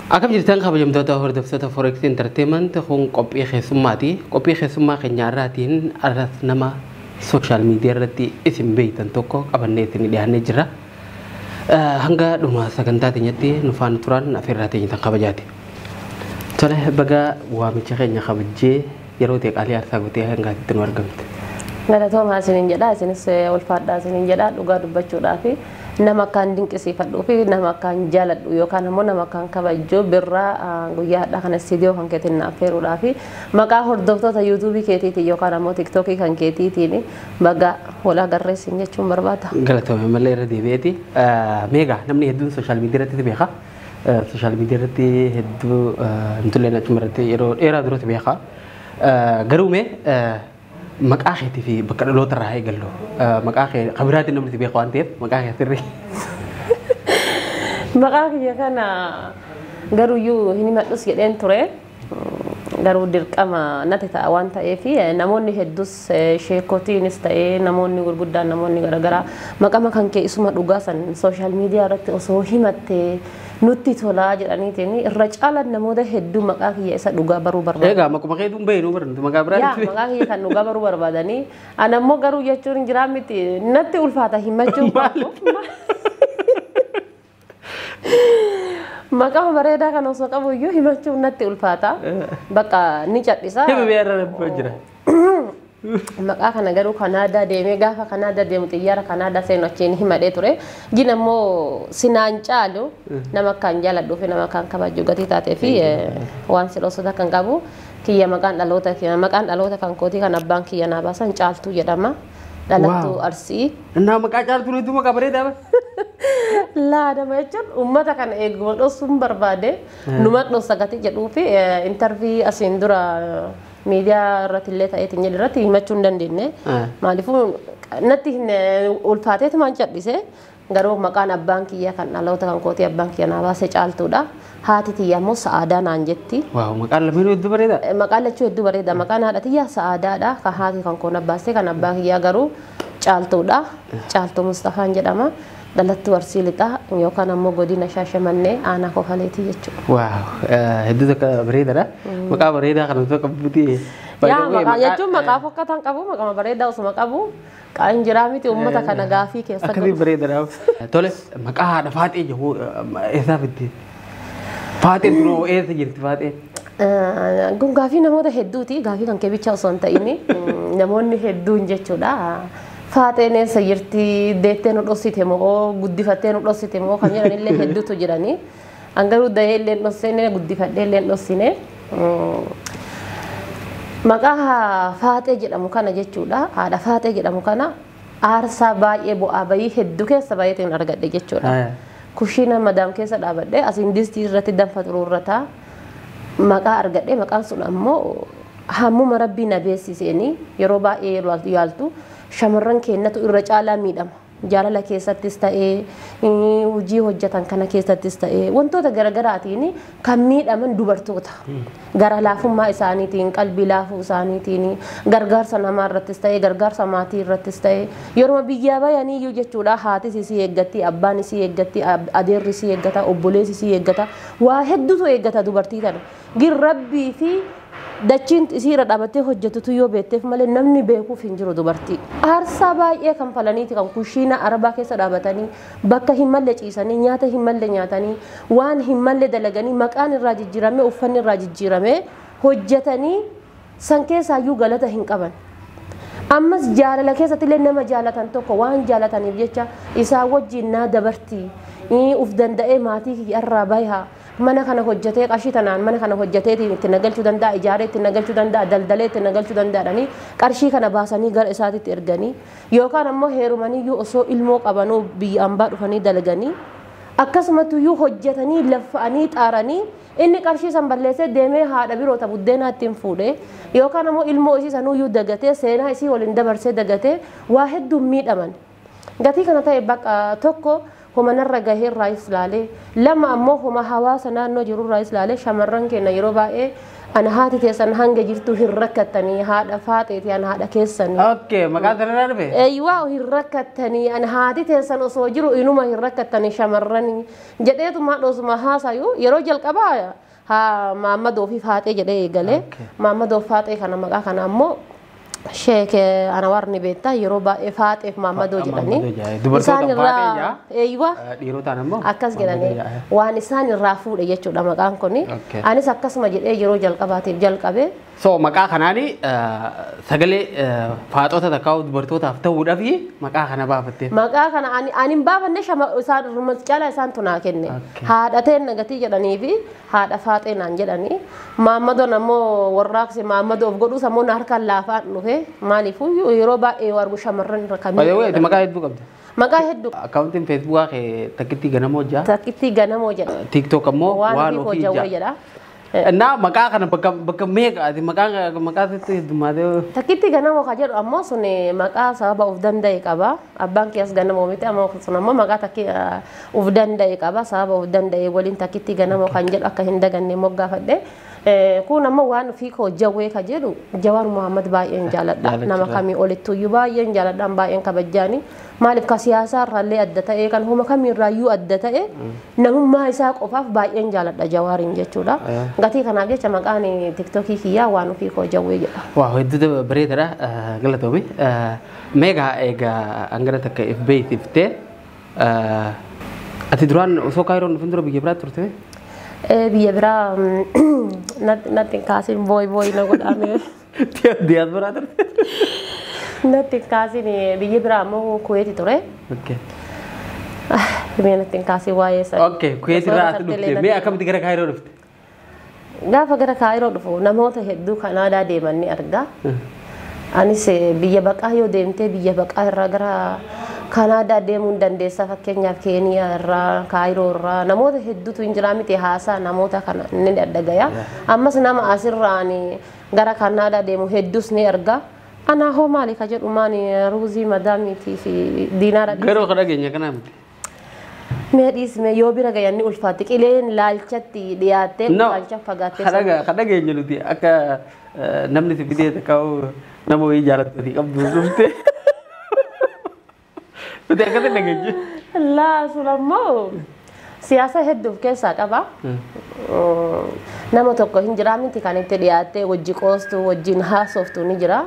Akkam jirtan kabajamtoota hordoftoota Forex Entertainment kun qophii keessummaati. Qophii keessummaa keenya irraatiin arras nama social media irratti isin beektan tokko qabannee isin dhiyaannee jirra. Hanga dhuma sagantaa teenyatti nu faana turan afeerraa teenya tan kabajaati. Tole baga waamicha keenya kabajjee yeroo ta'e qaalii aarsaa gootee hanga asitti nu argamte. Galatoomaa isiniin jedha, isinis ulfaadhaa isiniin jedha. Dhugaa dubbachuudhaafi nama akkaan dinqisiifadhuu fi nama akkaan jaaladhu yookaan immoo nama akkaan kabajju birraa guyyaa hadhaa kana istiidiyoo kan keetiin na affeeruudhaafi maqaa hordoftoota yuutuubii keetiitiin yookaan ammoo tiiktookii kan keetiitiin baga wal agarreessin jechuun barbaada. Galatoome malee irra deebi'eeti. Meegaa namni hedduun social media irratti beeka. Social media irratti hedduu nutulleen achuma irratti yeroo dheeraa duratti beeka. Garuu mee maqaa keetii fi bakka dhaloota irraa eegallu. Maqaa kee kabiraatiin namni si beeka waan ta'eef maqaa kee sirrii. Maqaa kiyya kana garuuyyuu hin himadhus jedheen ture. Garuu dirqama natti ta'a waan ta'eef namoonni hedduus sheekotiinis ta'ee namoonni gurguddaan namoonni garaagaraa maqama kan kee isuma dhugaa san social media irratti osoo himattee nutti tolaa jedhaniitiin irra caalaan namoota hedduu maqaa kiyya isa dhugaa baruu barbaadu. Egaa maquma keetuun beeknu bara maqaa biraa. Yaa maqaa kiyya kan dhugaa baruu barbaadanii ana immoo garuu jechuun jiraa miti natti ulfaata himachuun. Maqaa bareedaa kan osoo qabu iyyuu himachuun natti ulfaata. Bakka ni cadhisa. Hima biyya jira. Maqaa kana garuu Kanaadaa deemee gaafa Kanaadaa deemu xiyyaara Kanaadaa seenu achiin himadhee ture. Gin ammoo sinaan caalu nama akkaan jaaladhuu fi nama akkaan kabaju gatii taatee fi waan si dhoksota kan qabu kiyya maqaan dhaloota kan kootii kan abbaan kiyya naa baasan Caaltuu jedhama. Dhalattuu Arsii. Innaa maqaa Caaltuu hedduu maqaa bareedaa bara. Laa nama jechuun uummata kana eeguma dhoksuun barbaade numa dhoksa gatii jedhuu fi intarvii asiin dura miidiyaa irratti illee ta'eetiin jedhu irratti himachuu hin dandeenye. Maaliifuu natti hin ulfaateetumaan cadhise garuu maqaan abbaan kiyya kan dhaloota kan kootii abbaan kiyya naa baase Caaltuudha. Haati tiyya immoo Sa'aadaa naan jetti. Waaw maqaan lameenuu hedduu bareeda. Maqaan lachuu hedduu bareeda. Maqaan haadha tiyyaa Sa'aadaadha. Kan haati kan koon abbaase kan abbaa kiyyaa garuu Caaltuudha. Caaltuu Mustafaan jedhama. Dhalattuu Arsii Lixaa yookaan ammoo godina Shaashamannee aanaa Kofaleetii jechuudha. Waaw hedduu takka bareedaadha. Maqaa bareedaa kana osoo qabduuti. Yaa maqaa jechuun maqaa fokkataan qabu maqaa bareedaa osuma qabu qaan jiraa miti uummata kana gaafii keessa Akkasii bareedaadha. Tole maqaa haadha Faaxee jedhu eessaa fidde? Faaxeen duroo eessa jirti Faaxeen? Kun gaafii namoota hedduuti. Gaafii kan kee bicha osoo hin ta'in namoonni hedduun jechuudha. Faaxeen eessa jirti deettee nu dhoksite moo guddifattee nu dhoksite moo kan jedhanillee hedduutu jirani. An garuu dahee illee hin dhoksine guddifadhee illee hin dhoksine. Maqaa Faaxee jedhamu kana jechuudha. Haadha Faaxee jedhamu kana aarsaa baay'ee bu'aa bayii hedduu keessa baay'eetiin argadhe jechuudha. Kushiina madaam keessa dhaabadhe asiin distii irratti danfa xuruurrataa maqaa argadhe. Maqaan sun ammoo hammuma rabbii na beeksiseenii yeroo baay'ee yaaltu shamarran keenyatu irra caalaa miidhama. Jaalala keessattis ta'ee hojii hojjetan kana keessattis ta'ee wantoota garaagaraatiin kan miidhaman dubartoota. Gara laafummaa isaaniitiin, qalbii laafuu isaaniitiin, gargaarsa namaa irrattis ta'ee, gargaarsa maatii irrattis ta'ee yeroo biyyaa bayaniiyyuu jechuudha haatis isii eeggatti, abbaan isii eeggatti, adeerri isii eeggata, obboleessi isii eeggata, waa hedduutu eeggata dubartii tana. Gin rabbii fi dachiin isii irra dhaabattee hojjetutu yoo beekteef malee namni beekuuf hin jiru dubartii. Aarsaa baay'ee kan falaniiti kan kushiina arabaa keessa dhaabatanii bakka hin malle ciisanii nyaata hin malle nyaatanii waan hin malle dalaganii maqaan irraa jijjiiramee uffanni irraa jijjiiramee hojjetanii san keessaayyuu galata hin qaban. Ammas jaalala keessatti illee nama jaalatan tokko waan jaalataniif jecha isaa wajjin naa dabartii uf danda'ee maatii kiyya irraa bayaa. Mana kana hojjetee qarshii tanaan mana kana hojjeteetiin itti nagalchuu danda'a, ijaaree itti nagalchuu danda'a, daldalee itti nagalchuu danda'anii qarshii kana baasanii gara isaatitti erganii yookaan ammoo heerumaniyyuu osoo ilmoo qabanuu biyya ambaa dhufanii dalaganii akkasumattuyyuu hojjetanii laffa'anii xaaranii inni qarshii san balleessee deemee haadha biroota buddeenaa ittiin fuudhee yookaan ammoo ilmoo isii sanuyyuu dagatee seenaa isii waliin dabarsee dagatee waa hedduun miidhaman. Gatii kana ta'e bakka tokko homa narra gahee irraa ilaalee lama ammoo homa hawaasa naannoo jiru irraa ilaalee shamarran keenya yeroo baay'ee Ana haati teessan hanga jirtu hin rakkattanii haadha faaxeeti ana haadha keessanii. Okay, maqaa sanarraa dhufe? Eeyyawaa hin rakkattanii ana haati teessan osoo jiru inuma hin rakkattanii shamarranii jedheetuma dhoosuma haasayu yeroo jalqabaa haa Maammadoo fi Faaxee jedhee eegalee Maammadoo Faaxee kana maqaa kana ammoo Sheek Anwaar ni beektaa yeroo baay'ee Faaxeef Maammadoo jedhanii. Isaan irraa eeyyawaa dhiirotaan ammoo akkas jedhanii waan isaan irraa fuudhe jechuudha maqaan kuni. Anis akkasuma jedhee yeroo jalqabaatiif jalqabe. So maqaa kanaani sagalee faaxota takkaa dubartootaaf ta'uudhaaf maqaa kana baafatte. Maqaa kana ani hin baafanne isaan caalaa isaan tunaa kenne. Haadha ta'een nagatii jedhanii fi haadha faaxee naan jedhanii. Maammadoon ammoo warraaqsi Maammadoo of godhuus ammoo na harkaan laafaan dhufe maaliifuu yeroo baay'ee wargu shamarran irra kamii. Baay'ee maqaa hedduu qabda. Maqaa hedduu. Akkaawuntiin Feesbuukaa kee takkitti ganamoo jaa. Takkitti ganamoo jedha. TikTok ammoo waan ofii jedha. Naa maqaa kana bakka meeqa ati maqaa sitti heddummaatee. Takkitti ganamoo ka jedhu ammoo sun maqaa sababa of danda'e qaba. Abbaan kiyyaas ganamoo miti ammoo sun ammoo maqaa takki of danda'e qaba. Sababa of danda'e waliin takkitti ganamoo kan jedhu akka hin daganne moggaafadhe. Kun ammoo waan ofii koo jawwee ka jedhu Jawaar Muhammad baay'een jaaladha. Nama kamii olittuyyuu baay'een jaaladha baay'een kabajaani. Maaliif ka siyaasaa irraallee adda ta'e kan homa kamiirraayyuu adda ta'e namummaa isaa qofaaf baay'een jaaladha Jawaariin jechuudha. Gatii kanaaf jecha maqaan tiktookii kiyyaa waan ofii koo jawwee jedha. Waa hedduu bareedaadha galatoome. Meegaa egaa hangana takka if beeksiftee ati duraan osoo Kaayiroon dhufin dura biyya biraa turte? Biyya biraa natti kaasin booy booy na godhame. Diyaasporaa turte? Natti kaasin biyya biraa ammoo Kuweeti ture. Mee natti kaasin waa'ee sana. Okay, Kuweeti irraa ati dhufte. Mee akkamitti gara Kaayiroo dhufte? Gaafa gara Kaayiroo dhufu namoota hedduu Kanaadaa deeman ni arga. Anis biyya baqaa yoo deemtee biyya baqaa irraa gara Kanaadaa deemuu hin dandeessa fakkeenyaaf Keeniyaa irraa Kaayiroo irraa namoota hedduutu hin jiraa miti haasaa namoota kana ni dhagaya. Ammas nama asirraan gara Kanaadaa deemu hedduus ni arga. Anaa hoo maali ka jedhu maani ruuzii madaamiitii fi diinaara. Garuu ka dhageenya kanaa miti. Mee dhiisme yoo bira gayan ni ulfaatti qileen laalchatti dhiyaattee laalcha fagaattee. Ka dhageenya nuti akka namni si fidee takka nama wayii jaalattu qabdu dhufte. Nuti akkasitti dhageenya. Laa sun ammoo siyaasa hedduu of keessaa qaba. Nama tokko hin jiraa miti kan itti dhiyaattee wajji qoostu wajjin haasoftu ni jira.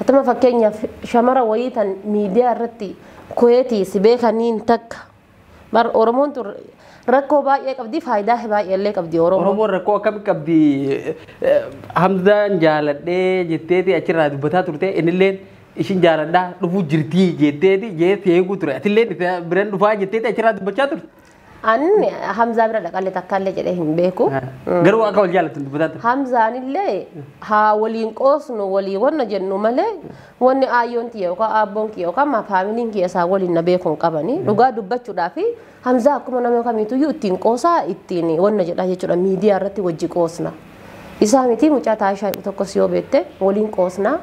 Atuma fakkeenyaaf shamara wayii tan miidiyaa irratti Kuweetii si beekaniin takka. Bar Oromoon tun rakkoo baay'ee qabdi faayidaa baay'ee illee qabdi Oromoon. Oromoon rakkoo akkamii qabdi? Hamzaan jaaladhee jetteeti achirraa dubbataa turte innilleen ishin jaaladhaa dhufuu jirtii jetteeti jeetti eeguu ture. Atilleen biraan dhufaa jetteeti achirraa dubbachaa turte. Ani Hamzaa bira dhaqalle takkaallee jedhee hin beeku. Garuu akka wal jaalattu dubbataa turte. Hamzaanillee haa waliin qoosnu walii wanna jennu malee wanni aayyoon tiyya yookaan aabboon kiyya yookaan faamiliin kiyya isaa waliin na beekuun qabani. Dhugaa dubbachuudhaaf Hamzaa akkuma nama kamiituyyuu ittiin qoosaa ittiin wanna jedhaa jechuudha miidiyaa irratti wajji qoosna. Isaa miti mucaa Taayishaa tokkos yoo beekte waliin qoosna.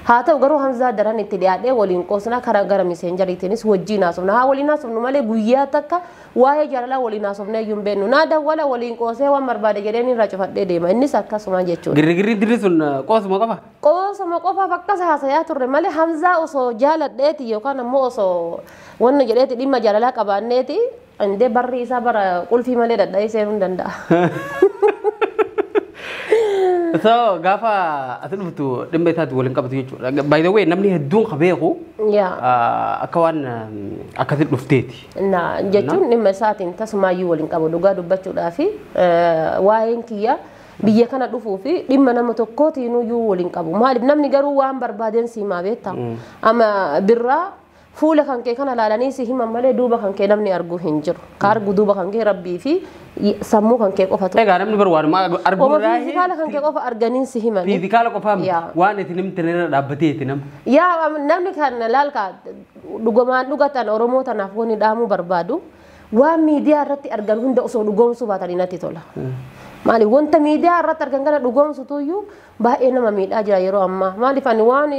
Haa ta'u garuu Hamzaa daran itti dhiyaadhee waliin qoosna karaa gara miseenjariitiinis wajjiin haasofna. Haa waliin haasofnu malee guyyaa takka waa'ee jaalalaa waliin haasofnee iyyuu hin beeknu. Naa dawwala waliin qoosee waan barbaade jedheen irraa cufadhee deema. Innis akkasuma jechuudha. Girrigirri dirri sun qoosuma qofa? Qoosuma qofaaf akkas haasayaa turre malee Hamzaa osoo jaaladheeti yookaan ammoo osoo wanna jedheeti dhimma jaalalaa qabaanneeti indee barri isaa bara qulfii malee dadhabee seenuu hin danda'a. So gaafa ati dhuftu dhimma isaatti waliin qabatu jechuudha. By the way namni hedduun ka beeku akka waan akkasitti dhufteeti. Na jechuun dhimma isaatiin tasumaayyuu waliin qabu dhugaa dubbachuudhaaf waa'een kiyya biyya kana dhufuu fi dhimma nama tokkootiinuyyuu waliin qabu. Maaliif namni garuu waan barbaadeen siimaa beekta. Amma birraa fuula kan kee kana laalanii si himan malee duuba kan kee namni arguu hin jiru. Ka argu duuba kan kee rabbii fi sammuu kan kee qofatu. Egaa namni bar waanuma arguu irraa fiizikaala kan kee qofa arganiin si himan. Fiizikaala qofaa waan itti namni irra dhaabbateeti nama. Yaa namni kan laalka dhugumaan dhugatan Oromoo tanaaf wanni dhaamuu barbaadu waan miidiyaa irratti argan hunda osoo dhugoomsuu baatanii natti tola. Maaliif wanta miidiyaa irratti argan kana dhugoomsutuyyuu baay'ee nama miidhaa jira yeroo ammaa. Maaliif ani waan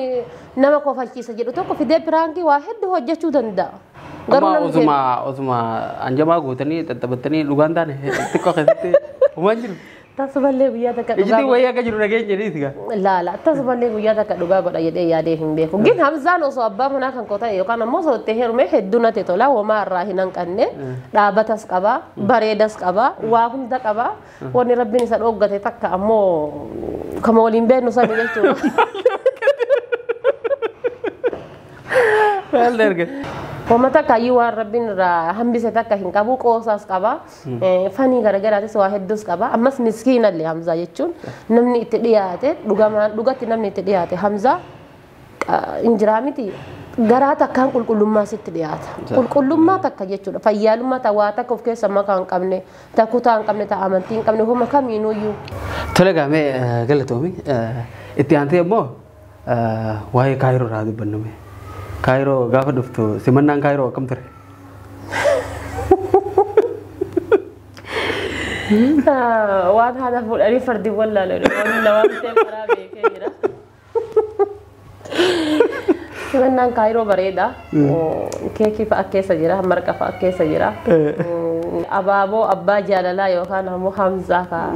nama kofalchiisa jedhu tokko fidee piraankii waa hedduu hojjechuu danda'a. Garuu namni osuma anjamaa gootanii tattabattanii dhugaan taane xiqqoo keessatti homaa hin jiru. Tasumallee guyyaa takka dhugaa Ijjitiin wayii akka jiru dhageenya jedhee gaa. Laala tasumallee guyyaa takka dhugaa godha jedhee yaadee hin beeku. Gin Hamzaan osoo abbaa manaa kan koo ta'e yookaan ammoo osoo itti heerume hedduu natti tola homaa irraa hin hanqanne dhaabatas qaba bareedas qaba waa hunda qaba wanni rabbiin isa dhooggate takka ammoo kama waliin beeknu sani jechuudha. Maal argate? Homa takka iyyuu waan rabbiin irraa hambise takka hin qabu qoosaas qaba fanii garaagaraatis waa hedduus qaba ammas miskiinallee Hamzaa jechuun namni itti dhiyaate dhugamaan dhugatti namni itti dhiyaate Hamzaa injiraa miti garaa takkaan qulqullummaa sitti dhiyaata qulqullummaa takka jechuudha fayyaalummaa ta waa takka of keessa makaa hin qabne ta kutaa hin qabne ta amantii hin qabne homa kamiinuyyuu. Tole gaamee galatoomi itti aantee immoo waa'ee Kaayiroo irraa dubbannume. Kaayiroo gaafa dhuftu simannaan Kaayiroo akkam ture? Waan haadha fuudhanii fardi wallaalu waan lawaan ta'e karaa beekee jira. Simannaan Kaayiroo bareeda. Keekii fa'a keessa jira, marqa fa'a keessa jira. Abaaboo abbaa jaalalaa yookaan ammoo Hamzaa fa'a.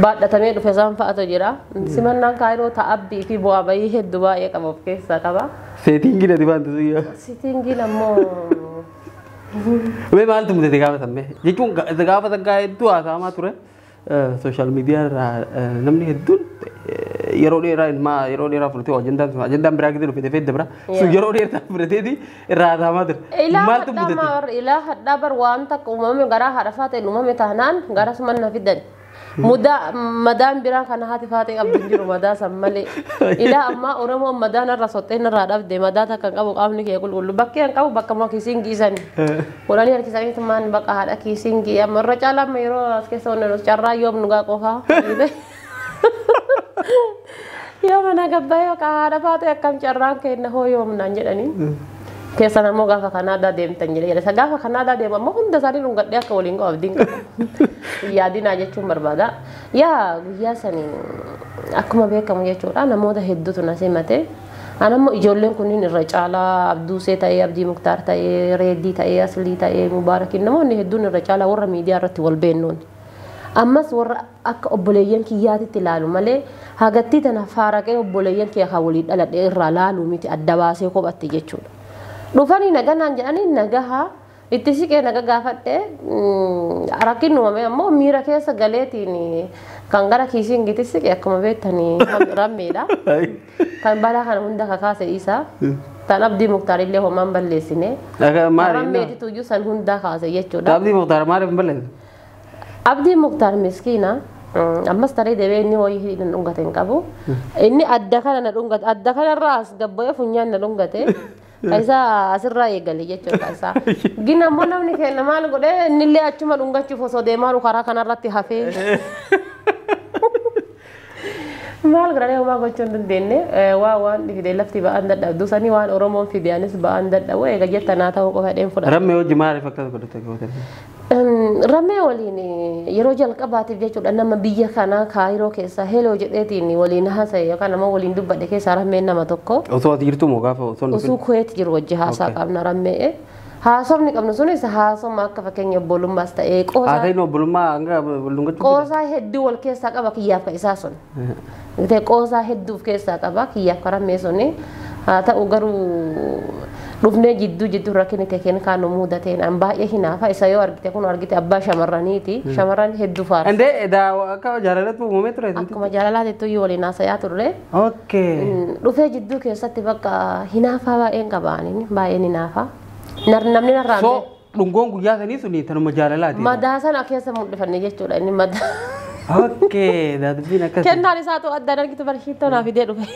Baadhatamee dhufe isaan fa'atu jira. Simannaan Kaayiroo ta'abbii fi bu'aa bayii hedduu baay'ee qaba of keessaa qaba. Seetingiin ati baantu siyyaa. Seetingiin ammoo Mee maaltu mudate gaafa san mee? Jechuun gaafa san hedduu haasa'amaa ture. Sooshaal miidiyaa irraa namni hedduun yeroo dheeraa ilmaa yeroo dheeraa fudhatee ajandaan sun ajandaan biraa gidee dhufe dafee dabra. Sun yeroo dheeraa fudhateeti irraa haasa'amaa ture. Maaltu mudate? Ilaa hadhaa bar waan takka uumame garaa haadha faateen uumame taanaan gara suman na fidan. Mudaa madaan biraa kana haati faatee qabdu hin jiru madaa san malee. Ilaa ammaa Oromoon madaa narra soxxee narraa dhabde madaa takka hin qabu qaamni kee qulqullu bakkee hin qabu bakka moo kiisiin giisani. Fuudhanii harkisanii maan bakka haadha kiisiin gii amma irra caalaa amma yeroo as keessa onnee carraa yoom nugaa qofaa. Yoo mana gabaa yoo haadha faatee akkam carraan kenna hoo yoom naan jedhanii. Keessan ammoo gaafa Kanaadaa deemtan jedhee jedha. Gaafa Kanaadaa deemu ammoo hunda isaanii dhungadhee akka waliin qabu abdiin qaba. Yaadinaa jechuun barbaada. Yaa guyyaa sanii akkuma beekamu jechuudha namoota hedduutu na simate. An ammoo ijoolleen kunniin irra caalaa Abduusee ta'ee, Abdii Muktaar ta'ee, Reeddii ta'ee, Aslii ta'ee, Mubaarakiin namoonni hedduun irra caalaa warra miidiyaa irratti wal beennuun. Ammas warra akka obboleeyyan kiyyaatitti ilaalu malee hagattii tana faaraqee obboleeyyan kiyya kan walii dhaladhee irraa laaluu miti adda baasee kophatti jechuudha. Dhufanii naganaan jedhanii nagahaa itti siqee naga gaafadhee rakkin uumame ammoo miira keessa galeetiin kan gara kiisiin giti siqee akkuma beektanii rammeedha. Kan balaa kana hunda kakaase isa. Tan Abdii Muktaar illee homaan balleessine. Rammeetitu iyyuu san hunda kaase jechuudha. Abdii Muktaar maaliif hin balleessine? Abdii Muktaar miskiina. Ammas taree deebee inni wayii na dhungate hin qabu. Inni adda kana na dhungate adda kanarraa as gabbayee funyaan na dhungate. Isa asirraa eegale jechuudha isaa. Gin ammoo namni keenya maal godhee innillee achuma dhungachuuf osoo deemaa jiru karaa kanarratti hafee. Maal godhanii homaa gochuu hin dandeenye waa waan fidee lafti ba'aan dadhabdu sanii waan Oromoon fide anis ba'aan dadhabu eega jetta naa ta'uu qofa dheen fudhadha. Rammee hojii maaliif akkas godhate goote? Rammee waliin yeroo jalqabaatiif jechuudha nama biyya kanaa Kaayiroo keessa heloo jedheetiin waliin haasa'e yookaan nama waliin dubbadhe keessaa rammeen nama tokko. Osoo ati jirtu moo gaafa osoo Osoo Kuweet jiru wajji haasaa qabna rammee. Haasofni qabnu sunis haasoma akka fakkeenya obbolummaas ta'ee qoosaa. Haasa'in obbolummaa hanga dhungachuu. Qoosaa hedduu wal keessaa qaba kiyyaaf ka isaa sun. Qoosaa hedduu of keessaa qaba kiyyaaf ka rammee suni. Haa ta'u garuu dhufnee jidduu jidduu rakkinni teeknikaa nu mudateen an baay'ee hinaafa isa yoo argite kun argite abbaa shamarraniiti shamarran hedduu faarsa. Indee edaa akka jaalalatti uumamee ture? Akkuma jaalalaatti iyyuu waliin haasayaa turre. Okay. Dhufee jidduu keessatti bakka hinaafaa baay'een qaba ani baay'een hinaafa. Namni narraa. So dhungoon guyyaa sanii suni tanuma jaalalaati. Madaa sana keessa mul'ifanne jechuudha inni madaa. Okay, dubbiin akkasii. Kennaan isaatu addaan argitu barshiittoo naa fidee dhufe.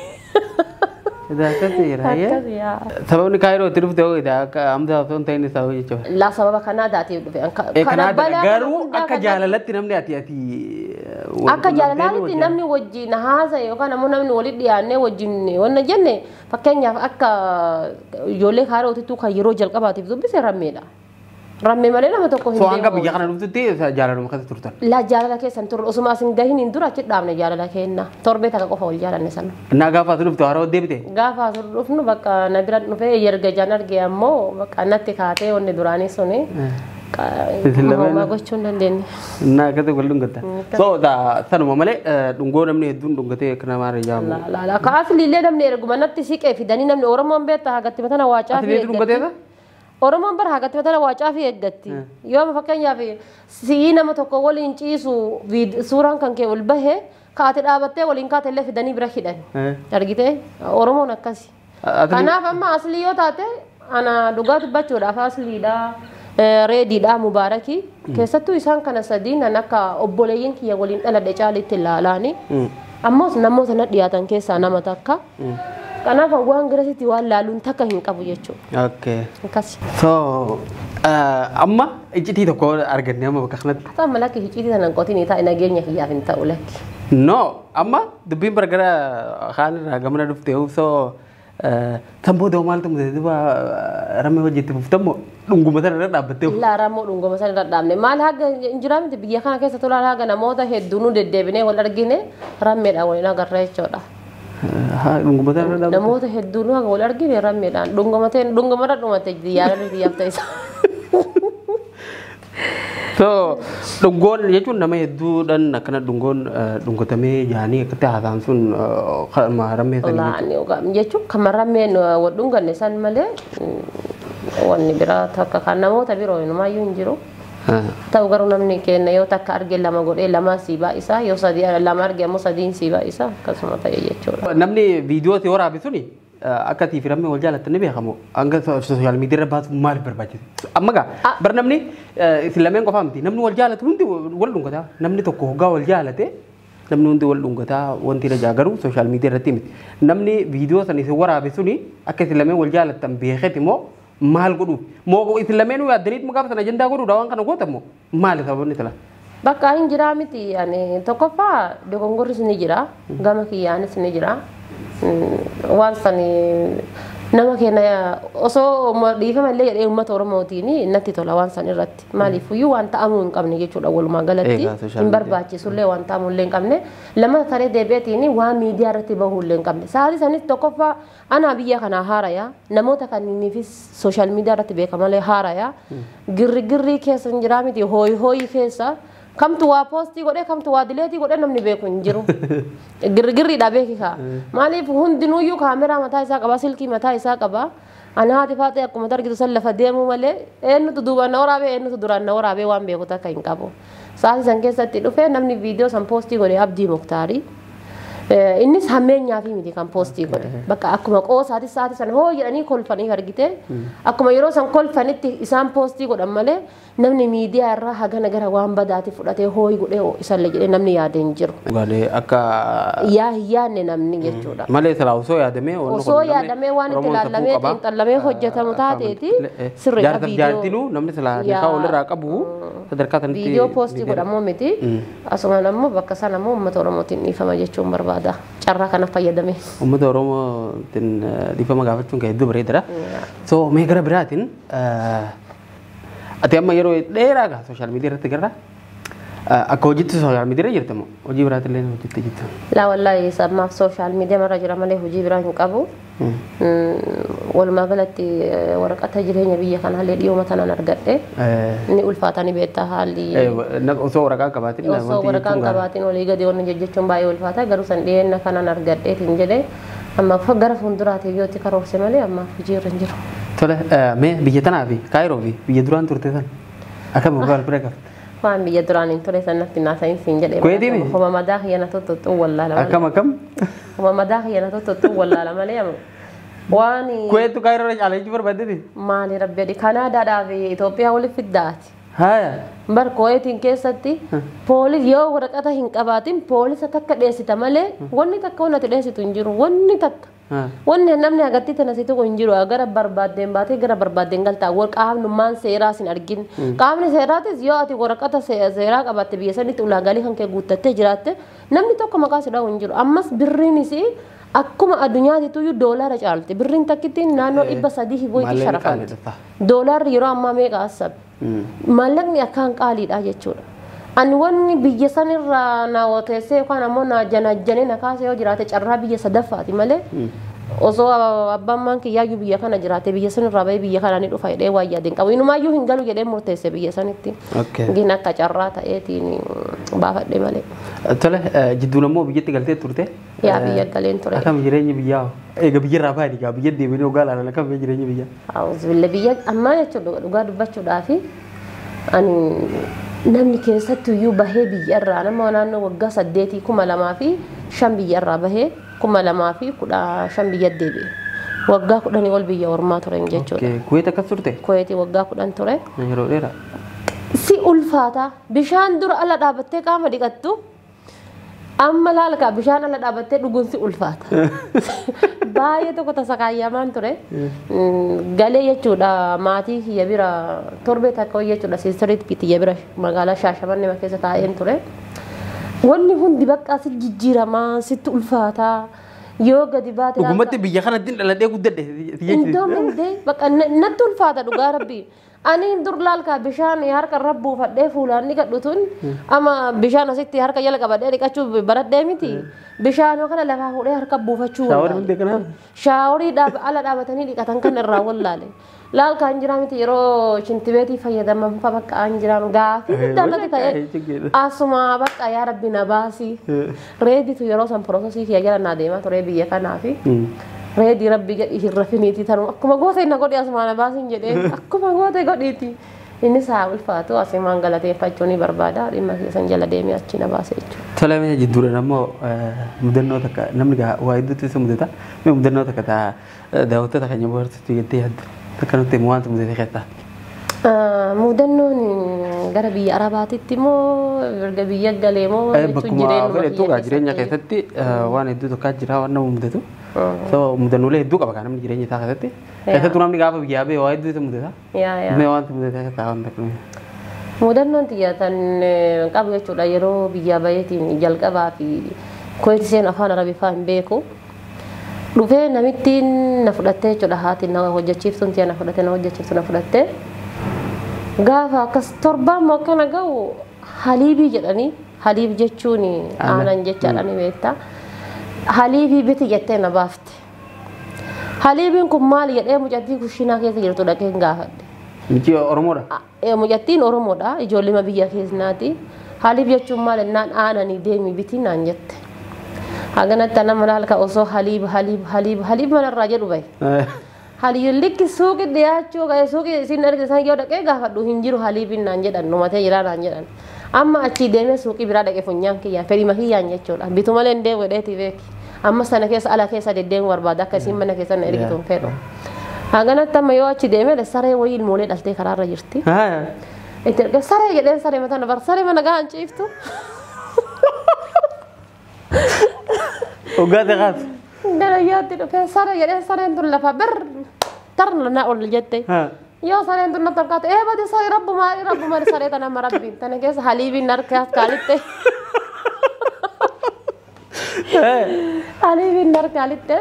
Sababni Kaayiroo itti dhufte hoo akka Hamzaa osoo hin ta'in isaa hoo jechuudha. Laa sababa Kanaadaatiif dhufe. Kanaada garuu akka jaalalatti namni ati ati. Akka jaalalaatti namni wajjin haasa'e yookaan ammoo namni walitti dhiyaannee wajjin wanna jenne fakkeenyaaf akka ijoollee Kaayirootitti kan yeroo jalqabaatiif dubbise rammeedha. Rammee malee nama tokko hin deemu. Hanga biyya kana dhuftutti jaalaluma keessa turtan. Laa jaalala keessa hin turre osuma asin gahin hin dura achi dhaabne jaalala keenna. Torbee takka qofa wal jaalanne sana. Innaa gaafa as dhuftu haroo deebite? Gaafa as dhufnu bakka na bira dhufee erga jaan arge ammoo bakka natti kaatee wanni duraanii suni. Homaa gochuu hin dandeenye. Naa akkasii wal dhungatta. So sanuma malee dhungoo namni hedduun dhungatee akka namaa ijaamu. Laala ka asliillee namni erguma natti siqee fidanii namni Oromoon beektaa hagatti matana waa caafii Asliitu dhungateeta? Oromoon bara hagatti matana waa caafii eeggatti. Yoo fakkeenyaaf si'ii nama tokko waliin ciisu suuraan kan kee ol bahee kaate dhaabattee waliin kaate illee fidanii bira hidhan. Argitee Oromoon akkasi. Kanaaf amma aslii yoo taate ana dhugaa dubbachuudhaaf asliidha. Reediidha Mubaarakii keessattuu isaan kana sadiin an akka obboleeyyiin kiyya waliin dhaladhe caalitti ilaalaani. Ammoos namoota na dhiyaatan keessaa nama takka. Kanaaf waan garasitti waan laaluun takka hin qabu jechuudha. Okay. Akkas. So amma iccitii tokko arganne amma bakka kanatti. Haa amma lakki iccitii sana hin qotinii taa'e nageenya kiyyaaf hin ta'u lakki. No amma dubbiin bargara kaan irraa gamana dhuftee so tan booda maaltu mudate duuba rammee hojjetti fuftammoo dhunguma sana irra dhaabbattee. Illaa rammoo dhunguma sana irra dhaabne maal haga hin jiraa miti biyya kana keessa tolaan haga namoota hedduu nu deddeebinee wal argine rammeedhaan waliin agarra jechuudha. Dhunguma sana irra dhaabbatte. Namoota hedduu nu haga wal argine rammeedhaan dhunguma ta'e dhunguma irra dhumate yaada biyyaaf ta'e isa. So dhungoon jechuun nama hedduudhaan akkana dhungoon dhungatamee jaanii akkatti haasaan sun rammee sanii. Jechuun kan rammeen wal dhunganne san malee wanni biraa takka kan namoota biroo inumaayyuu hin jiru. Ta'u garuu namni keenya yoo takka arge lama godhee lama sii baay'isa yoo sadii lama arge ammoo sadiin sii baay'isa akkasuma ta'e jechuudha. Namni viidiyoo si waraabe suni akka atiif rammee wal jaalattan ni beekamu hanga sooshaal miidiyaa irra baasuuf maaliif barbaachise? Amma gaa bar namni isin lameen qofaa miti namni wal jaalatu hundi wal dhungataa namni tokko hoggaa wal jaalate namni hundi wal dhungataa wanti irra jaa garuu sooshaal miidiyaa irratti miti. Namni viidiyoo san isin waraabe suni akka isin lameen wal jaalattan beeketi moo maal godhuuf moo isin lameenuu yaaddaniit gaafa sana ajandaa godhuudha waan kana gootan moo maali sababni tala? Bakka hin jiraa miti ani tokkoffaa dogongorris ni jira gama kiyyaanis ni jira. Waan sani nama keenya osoo dhiifama illee jedhee uummata Oromootiin natti tola waan san irratti maaliifuyyuu waan ta'amuu hin qabne jechuudha walumaa galatti hin barbaachisullee waan ta'amuu illee hin qabne lama taree deebi'eetiin waan miidiyaa irratti bahuu illee hin qabne sa'aatii sanis tokkoffaa anaa biyya kanaa haaraya namoota kanniifis sooshaal miidiyaa irratti beekamalee haaraya girrigirrii keessa hin jiraa miti hooyi hooyi keessa kamtu waa poostii godhee kamtu waa dileetii godhee namni beeku hin jiru. Girgirriidha beeki kaa. Maaliif hundinuyyuu kaameraa mataa isaa qaba silkii mataa isaa qaba. Ana haati faatee akkuma argitu san lafa deemuu malee eenyutu duubaan na waraabee eenyutu duraan na waraabee waan beeku takka hin qabu. Sa'aatii san keessatti dhufee namni viidiyoo san poostii godhee Abdii Muktaarii. Innis hammeenyaa fi miti kan poostii godhe. Bakka akkuma qoosaati sa'aatii san hoo jedhanii kolfanii argite. Akkuma yeroo san kolfanitti isaan poostii godhan malee namni miidiyaa irraa hagana gara waan badaati fudhatee hooyi godhee isallee jedhee namni yaade hin jiru. Dhugaalee akka Yaa hin yaadne namni jechuudha. Malee silaa osoo yaadamee Osoo yaadamee waan itti ilaallamee xiinxallamee hojjetamu taateeti sirriidha viidiyoo. Jaartinuu namni silaa nikaa walirraa qabu sadarkaa sanatti. Viidiyoo poostii godhamuu miti. Asumaan ammoo bakka sana ammoo uummata Oromootiin dhiifama jechuun barbaada. Carraa kana fayyadame. Uummata Oromootiin dhiifama gaafachuun kan hedduu bareedaadha. So mee gara biraatiin ati amma yeroo dheeraa gaa sooshaal miidiyaa irratti garra akka hojiitti sooshaal miidiyaa irra jirta moo hojii biraatti illee hojjettee jirta? Laa wallaahi ammaaf sooshaal miidiyaa irra jira malee hojii biraa hin qabu. Walumaa galatti waraqata jireenya biyya kanaallee dhiyooma tanaan argadhe. Ni ulfaata ni beektaa haalli. Osoo waraqaa qabaatin Osoo waraqaa qabaatin walii gadi wanni jechuun baay'ee ulfaata garuu san dhiyeenya kanaan argadheetiin jedhee amma gara fuulduraatiif yoo itti karoorse malee ammaaf hojii irra hin jiru. Tole mee biyya tanaa fi Kaayiroo fi biyya duraan turte san akkam wal bira qabde? Waan biyya duraan hin ture san natti naasayin siin jedhee. Kuweetii mi? Homa madaa kiyyana tottottuu wallaala malee. Akkam akkam? Homa madaa kiyyana tottottuu wallaala malee waan Kuweetu Kaayiroo irra caala jechuu barbaaddeeti? Maali rabbi jedhi Kanaadaadhaa fi Itoophiyaa waliif fiddaati. Haaya. Bar Kuweetiin keessatti poolis yoo waraqata hin qabaatin poolisa takka dheessita malee wanni takka wanni ati dheessitu hin jiru wanni takka. Wanni namni agartee tana si tuqu hin jiru gara barbaaddeen baatee gara barbaaddeen galtaa qaamnummaan seeraa sin argin. Qaamni seeraatis yoo ati waraqata seeraa qabaatte biyya sanitti ulaagaalee kan kee guuttattee jiraatte namni tokko maqaa si dha'u hin jiru. Ammas birriinis akkuma addunyaatituyyuu doolaara caalti. Birriin takkittiin naannoo 300 wayiitti sharafamti. Doolaarri yeroo ammaa meeqa asabe? Maallaqni akkaan qaaliidha jechuudha. Ani wanni biyya sanirraa na woteessee yookaan ammoo na janajjanee na kaasee yoo jiraate carraa biyya sadaffaati malee Osoo abbaan maan kiyyaayyuu biyya kana jiraate biyya sanirraa bahee biyya kana ni dhufa jedhee waa yaadeen qabu. Inumaayyuu hin galu jedhee murteesse biyya sanitti. Gin akka carraa ta'eetiin baafadhe malee. Tole, jidduun ammoo biyyatti galtee turte? Yaa, biyya galeen ture. Akkam jireenyi biyyaa? Egaa biyyarraa baadii gaa biyya deemanii hoggaa ilaalan akkam jireenyi biyyaa? Auzubillah, biyya ammaa jechuudha, dhugaa dubbachuudhaafi ani namni keessattuyyuu bahee biyyarraa nama naannoo waggaa 8, 2005 biyyarraa bahee 2015 biyya deebi'e. Waggaa 10 ol biyya ormaa turen jechuudha. Kuweet akkas turte? Kuweetii waggaa 10 ture. Yeroo dheeraa. Si ulfaata, bishaan dura ala dhaabattee qaama dhiqattu amma laalka bishaan ala dhaabattee dhuguun si ulfaata. Baay'ee tokko tasa kaayyamaan ture. Galee jechuudha maatii kiyya bira torbee takka jechuudha, siistariitti kiyya bira magaalaa Shaashamannee keessa taa'een ture. Wanni hundi bakka si jijjiiramaa, sitti ulfaataa, yoo gadi baate. Dhugumatti biyya kanatti dhaladhee guddadhe. Indoom indee bakka natti ulfaata, dhugaa rabbii. Ani dur laalkaa bishaan harka irra buufadhee fuulaan dhiqadhu tun amma bishaan asitti harka jala qabadhee dhiqachuu baradhee miti. Bishaan kana lafaa fuudhee harka buufachuu. Shaaworii hundi kanaaf? Shaaworii ala dhaabatanii dhiqatan kan irraa wallaale. Laalkaa hin jiraa miti, yeroo shintibeetii fayyadaman fa bakka hin jiraan gaafii guddaa natti ta'e asuma bakka yaa rabbi na baasi. Reeditu yeroo san piroosesii kiyya jala naa deemaa ture biyya kanaafi. Reedii rabbi jedhi hin rafiniiti, tanuma akkuma goote na godhi, asuma na baasin jedhee akkuma goote godhiiti. Innis haa ulfaatu, asumaan galateeffachuu ni barbaada, dhimma keessan jala deemee achi na baase jechuudha. Tole, mee jidduudhaan ammoo mudannoo takka, namni waa hedduutu isa mudata. Mee mudannoo takka taa daawwattoota keenya bohaarsitu jettee yaaddu takka nutti himu, waanta mudate keessaa. Mudannoon gara biyya Arabaatitti moo erga biyya galee moo? Bakkuma fedhettu gaa, jireenya keessatti waan hedduu tokko jira waan nama mudatu. So mudannoolee hedduu qaba kan namni jireenya isaa keessatti. Keessattuu namni gaafa biyyaa ba'e waa hedduu isa mudata. Mee waanta mudate keessaa waan takka. Mudannoon xiyyaatan qabu jechuudha yeroo biyyaa baheetiin jalqabaa fi Kuweet seen afaan Arabiffaa hin beeku. Dhufee namittiin na fudhattee jechuudha, haati na hojjechiiftuun tiyya na fudhattee na hojjechiiftu na fudhattee. Gaafa akkas torbaan moo akkana ga'u haliibii jedhanii, haliib jechuun aanan jechaadha ni beektaa. Haliibii biti jettee na baafte. Haliibiin kun maali jedhee mucattii kushiinaa keessa jirtu dhaqee hin gaafadhe. Miti Oromoodha? Mucattiin Oromoodha, ijoollima biyya keessaati. Haliib jechuun maal jennaan aananii deemi biti naan jette. Haganatti nama laalka osoo haliib haliib haliib haliib manarraa jedhu bahe. Haliin likki suuqi dhiyaachuu ga'e, suuqi isin argite san yoo dhaqee gaafadhu hin jiru haliibiin naan jedhan, numatee jira naan jedhan. Amma achii deemee suuqii biraa dhaqee funyaan kiyyaan fedhima kiyyaan jechuudha. Bitu malee hin deemu jedheeti beeki. Amma sana keessa ala keessa deddeemu barbaada, akka isin mana keessa na ergitu hin fedhu. Haganatti amma yoo achi deemee saree wayii ilmoolee dhaltee karaarra jirti. Itti erga saree jedheen, saree mataa na bar saree mana gahaan ciiftu. Hoggaate kaas. Gara yaatti dhufee saree jedheen, sareen tun lafa bir tarna na ol jette. Yoo sareen tun na tarkaate ee badi saree, rabbumaa rabbumaa saree tana amma rabbiin tana keessa haliibiin harkaas kaalitte. Haliibiin harkaalitte.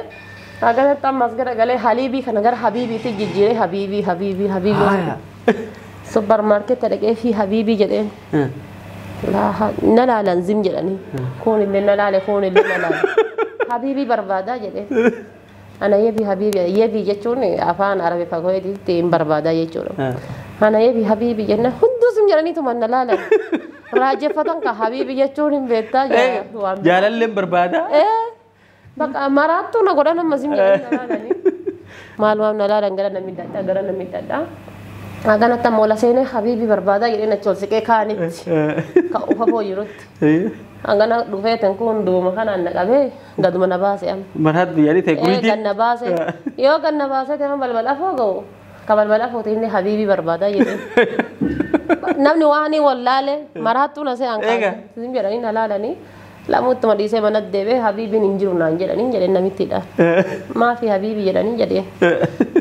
Haganatti ammas gara galee haliibii kana gara habiibiitti jijjiiree habiibii habiibii habiibii. Supparmaarkeetti dhaqee fi habiibii jedheen. Na laalan zim jedhanii. Kun illee na laale, kun illee na laale. Habiibii barbaadaa jedhee. Ana yebii habiibii, yebii jechuun afaan Arabiffaa koyeetitti hin barbaadaa jechuudha. Ana yebii habiibii jenna hunduu zim jedhaniituma na laalan. Raajeffatan ka habiibii jechuun hin beektaa. Jaalalleen barbaadaa? Bakka maraattuu na godhan, amma zim jedhanii na laalanii. Maalumaaf na laalan, gara namni dhadhaa gara namni dhadhaa. Haganatti ammoo ola seenee habiibii barbaadaa jedhee achi ol siqee kaanitti. Ka ufa jirutti. Hangana dhufee tan kun duuma kanaan na qabee gaduma na baase amma. Maraattu yaani ta'e kuriitii. Ganna baase. Yoo ganna baase ta'e balbala afoo ga'u. Ka balbala afoo ta'e inni habiibii barbaadaa jedhee. Namni waan wallaale maraattuu na se'an kaase. Zim jedhanii na laalanii. Lamuuttuma dhiisee manatti deebi'ee habiibiin hin jiru naan jedhanii jedhee namittidha. Maafi habiibii jedhanii jedhee.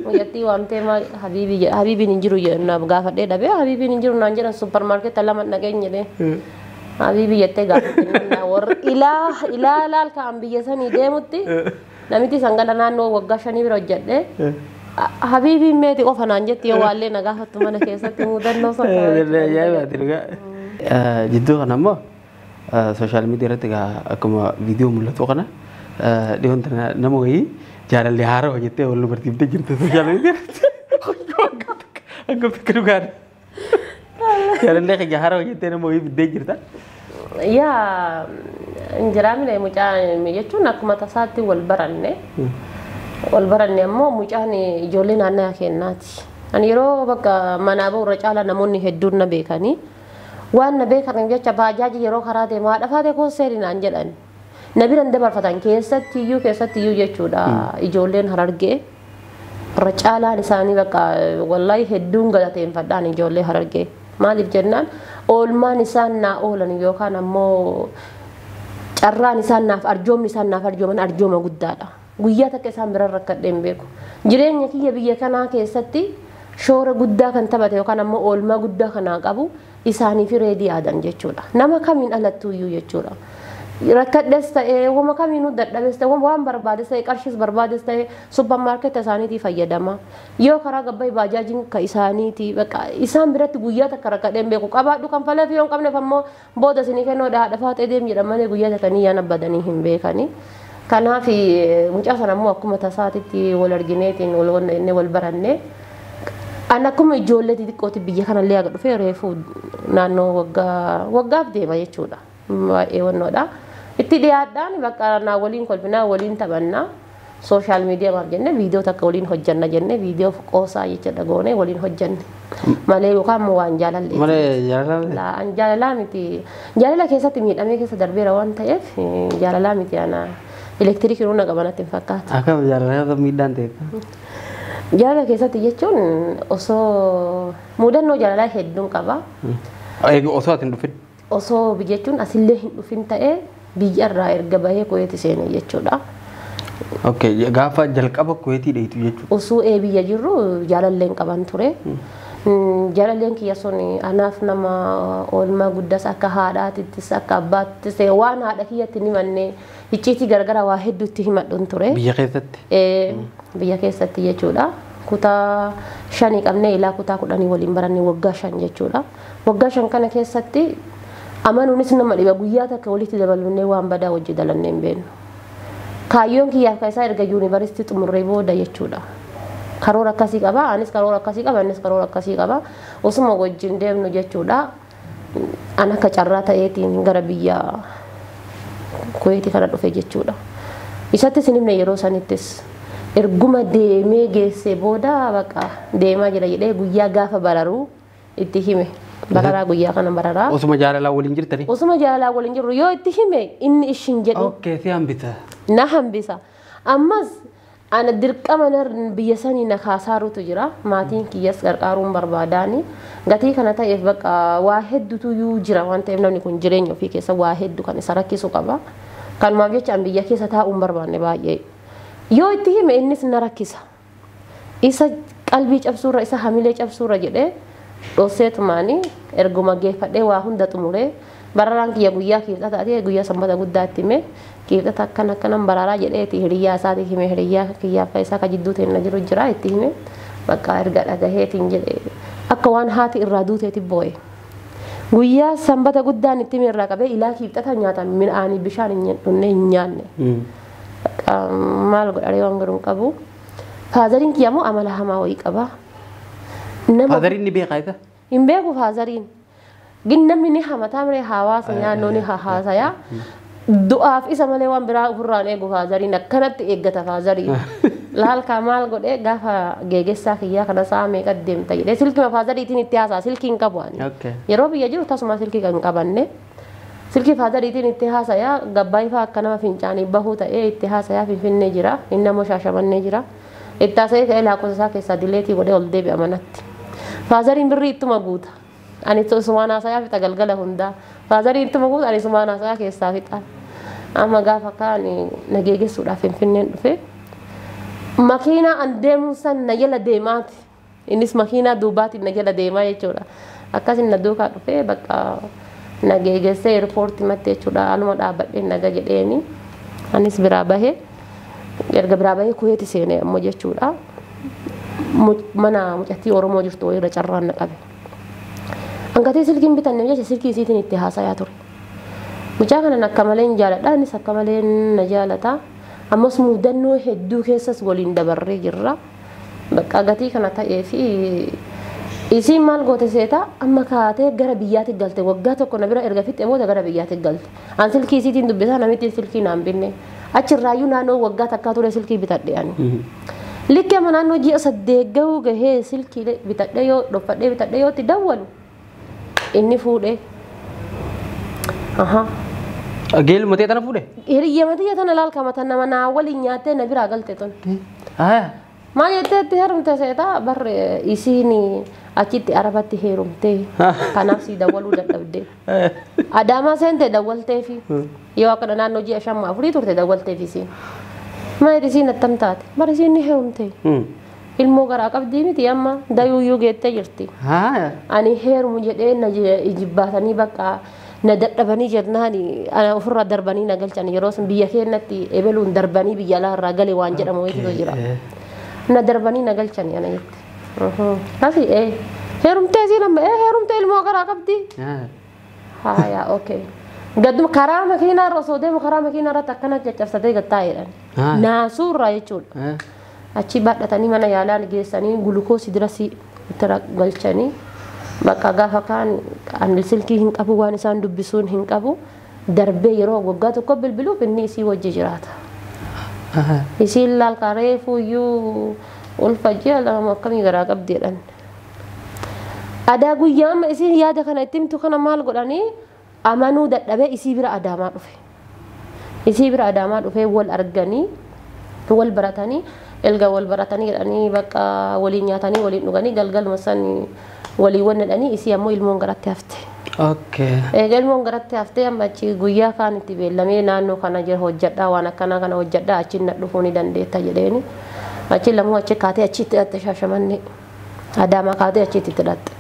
Mucattii waamtee maal habiibii habiibiin hin jiru naaf gaafadhee dhabee habiibiin hin jiru naan jedhan, supparmaarkeetta lama dhaqeen jedhee. Habiibii jettee gaafatte warri ilaa ilaa laal ka'an biyya sanii deemutti namitti san gala naannoo waggaa 5 bira hojjedhee. Habiibiin meeti qofa naan jetti yoo waallee na gaafattu mana keessatti mudannoo sana. Ajaa'ibaati dhugaa. Jidduu kana immoo social media irratti akkuma viidiyoo mul'atu kana dhiyoon tana nama wayii Jaalalli haaraa jettee wal dubartiiftee jirti social media. Hangam takka dhugaadha? Jaalallee kiyya haaraa jettee nama wayii fiddee jirta. Yaa injiraamine mucaa jechuun akkuma tasaatti wal baranne. Wal baranne ammoo mucaan ijoollee naannoo keenyaati. Ani yeroo bakka manaa bahu irra caalaa namoonni hedduun na beekanii. Waan na beekan jecha baajaaji yeroo karaa deemu haadha faatee koo seeri naan jedhan. Na biran dabarfatan keessatti iyyuu jechuudha ijoolleen Harargee. Irra caalaan isaanii bakka wallaahi hedduun galateeffadhaan ijoollee Harargee. Maaliif jennaan oolmaan isaan naa oolan yookaan ammoo carraan isaan naaf arjoomni isaan naaf arjooman arjooma guddaadha. Guyyaa takka isaan bira rakkadhee hin beeku. Jireenya kiyya biyya kanaa keessatti shoora guddaa kan taphate yookaan ammoo oolmaa guddaa kanaa qabu isaanii fi reedii aadan jechuudha. Nama kamiin alattuyyuu jechuudha. Rakkadhes ta'ee wama kamiinuu dadhabes ta'ee waan barbaades ta'ee qarshiis barbaades ta'ee suppermaarkeeta isaaniitii fayyadama. Yoo karaa gabbaay baajaajiin ka isaaniitii bakka isaan biratti guyyaa takka rakkadhee hin beeku. Qabaadhu kan faleef yoo hin qabneef ammoo booda isinii kennuu haadha faatee deem jedhan malee guyyaa takka ni yaana badanii hin beekani. Kanaaf mucaa sana ammoo akkuma tasaatitti wal argineetiin wal wanna wal baranne. An akkuma ijoollee xixiqqooti biyya kanallee aga dhufee reefu naannoo waggaa waggaaf deema jechuudha. Baay'ee wannoodha. Itti dhiyaadhaan bakka naa waliin kolfinaa waliin taphannaa. Social media maaf jenne viidiyoo takka waliin hojjanna jenne viidiyoo qoosaa jechuudha goone waliin hojjanne. Malee yookaan immoo waan jaalallee. Malee jaalala. Laa an jaalalaa miti. Jaalala keessatti miidhamee keessa darbeera waan ta'eef jaalalaa miti ana elektiriikii na qabanatti hin fakkaatu. Akkam jaalala miidhaan ta'e? Jaalala keessatti jechuun osoo mudannoo jaalalaa hedduun qaba. Osoo ati hin dhufin. Osoo jechuun asillee hin dhufin ta'ee biyyarraa erga bahee Kuweeti seene jechuudha. Okay, gaafa jalqaba Kuweetii dheeytu jechuudha. Osoo ee biyya jirru jaalalleen qaban ture. Jaalalleen kiyya sun anaaf nama oolmaa guddaas akka haadhaatittis akka abbaattis waan haadha kiyyatti ni manne icciitii garagaraa waa hedduutti himadhuun ture. Biyya keessatti. Biyya keessatti jechuudha. Kutaa shanii qabnee ilaa kutaa 10 waliin baranne waggaa 5 jechuudha. Waggaa 5 kana keessatti amanuunis nama dhiba guyyaa takka walitti dabalannee waan badaa hojii dalannee hin beeknu. Kaayyoon kiyyaaf kan isaa erga yuunivarsiitii xumurree booda jechuudha. Karoora akkasii qaba, anis karoora akkasii qaba, innis karoora akkasii qaba. Osuma wajjin deemnu jechuudha. An akka carraa ta'eetiin gara biyya Kuweetii kana dhufe jechuudha. Isattis hin himne yeroo sanittis. Erguma deemee geessee booda bakka deemaa jira jedhee guyyaa gaafa bararuu itti hime. Bararaa guyyaa kana bararaa. Osuma jaalalaa waliin jirtanii? Osuma jaalalaa waliin jirru yoo itti hime inni ishin jedhu. Okay, si hambisa. Na hambisa. Ammas ana dirqama biyya sanii na kaasaarutu jira. Maatiin kiyyas gargaaruun barbaadaani. Gatii kana ta'eef bakka waa hedduutu iyyuu jira waan ta'eef namni kun jireenya ofii keessa waa hedduu kan isa rakkisu qaba. Kanumaaf jecha an biyya keessa taa'uun barbaanne baay'ee. Yoo itti hime innis na rakkisa. Isa qalbii cabsuurra isa hamilee cabsuurra jedhee dhosseetumaanii erguma geeffadhee waa hunda xumuree bararaan kiyya guyyaa kiibxata ta'ee guyyaa sanbata guddaatti hime kiibxata akkana akkanan bararaa jedheeti hiriyyaa isaati hime hiriyyaa kiyyaaf isaa ka jidduu ta'e na jiru jira itti hime bakka erga dhagaheetiin jedhe akka waan haati irraa duuteeti boo'e. Guyyaa sanbata guddaan itti hime irraa qabee ilaa kiibxata nyaata midhaanii bishaan hin dhunne hin nyaanne. Maal godharee waan godhu hin qabu. Faazariin kiyya immoo amala hamaa wayii qaba. Faazariin ni beekaa isa? Hin beeku faazariin. Gin namni ni hamataa malee hawaasa nyaannoo ni haasaya. Du'aaf isa malee waan biraa ofirraan eegu faazariin akkanatti eeggata faazariin. Laalkaa maal godhee gaafa geegessaa kiyyaa kana sa'a meeqa deemta jedhee silkima faazariitiin itti haasa'a silkii hin qabu ani. Yeroo biyya jiru tasuma silkii kan qabanne. Silkii faazariitiin itti haasayaa gabbaayii fa'aa akka nama fincaanii bahuu ta'ee itti haasayaa Finfinnee jira inni ammoo Shaashamannee jira. Itti haasa'ee ka'ee lakkoofsa isaa keessaa delete godhee ol deebi'a manatti. Faazariin birrii ittuma guuta. Ani sumaan haasayaa fixa galgala hundaa. Faazariin ittuma guuta ani sumaan haasayaa keessaa fixa. Amma gaafa kaan na geegessuudhaaf Finfinneen dhufe. Makiinaa an deemuun san na jala deemaati. Innis makiinaa duubaatiin na jala deemaa jechuudha. Akkasin na duukaa dhufee bakka na geegessee eerpoortii matti jechuudha. Aluma dhaabbadhee naga jedheeni. Anis biraa bahee erga biraa bahee Kuweeti seenee ammoo jechuudha. Mana mucattii Oromoo jirtu wayiirra carraan na qabe. Hangatee silkiin bitanne jecha silkii isiitiin itti haasayaa ture. Mucaa kanan akka malee hin jaaladha innis akka malee na jaalata. Ammas mudannoo hedduu keessas waliin dabarree jirra. Bakka gatii kana ta'ee fi isiin maal goote seeta amma kaatee gara biyyaatti galte waggaa tokko na bira erga fixee booda gara biyyaatti galte. An silkii isiitiin dubbisaa namittiin silkii naan binne. Achirraayyuu naannoo waggaa takkaa ture silkii bitadhe ani. Likki amma naannoo ji'a 8 gahuu gahee silkii bitadhe yoo dhoffadhee bitadhe yoo itti dawwalu inni fuudhee. Aha. Geeluma ta'e tana fuudhe? Hiriyyama tiyya tana laal kamata nama naa waliin nyaattee na biraa galte tun. Maal jettee itti heerumte seeta bar isiin achitti arabatti heerumte kanaaf si dawwaluu dadhabde. Adaamaa seente dawwalteefi yoo akkana naannoo ji'a 5 4 turte dawwalteefi isiin. Maal isiin attam taate bar isiin ni heerumte. Ilmoo garaa qabdii miti amma dayuuyyuu geettee jirti. Ani heerumu jedhee na jibbaatanii bakka na dadhabanii jennaan ana ofirraa darbanii na galchan yeroo sun biyya keenyatti ebeluun darbanii biyya alaarraa gale waan jedhamu wayiitu jira. Na darbanii na galchan ana jette. Kasi heerumtee isiin amma heerumtee ilmoo garaa qabdi. Haaya okay. Gadduma karaa makiinaa irra osoo deemu karaa makiinaa irratti akkana caccabsatee gattaa'eedhaan. Naasuurraa jechuudha. Achi baadhatanii mana yaalaan geessanii gulukoosii dirasii itti galchanii bakka gaafa kaan ani silkii hin qabu waan isaan dubbisuun hin qabu darbee yeroo waggaa tokko bilbiluuf inni isii wajji jiraata. Isiin laal reefuuyyuu ulfa ji'a 2 akkamii garaa qabdi jedhan. Adaa guyyaa amma isiin yaada kana itti himtu kana maal godhanii amanuu dadhabee isii bira adaamaa dhufe. Isii bira adaamaa dhufee wal arganii wal baratanii erga wal baratanii jedhanii bakka waliin nyaatanii waliin dhuganii galgaluma san walii wanna jedhanii isii ammoo ilmoon garatti hafte. Egaa ilmoon garatti haftee amma achi guyyaa kaan itti beellamee naannoo kana jira hojjedhaa waan akkanaa kana hojjedhaa achi na dhufuu ni dandeetta jedheeni. Achi lamuu achi kaatee achi itti hidhatte Shaashamannee. Adaamaa kaatee achi itti hidhatte.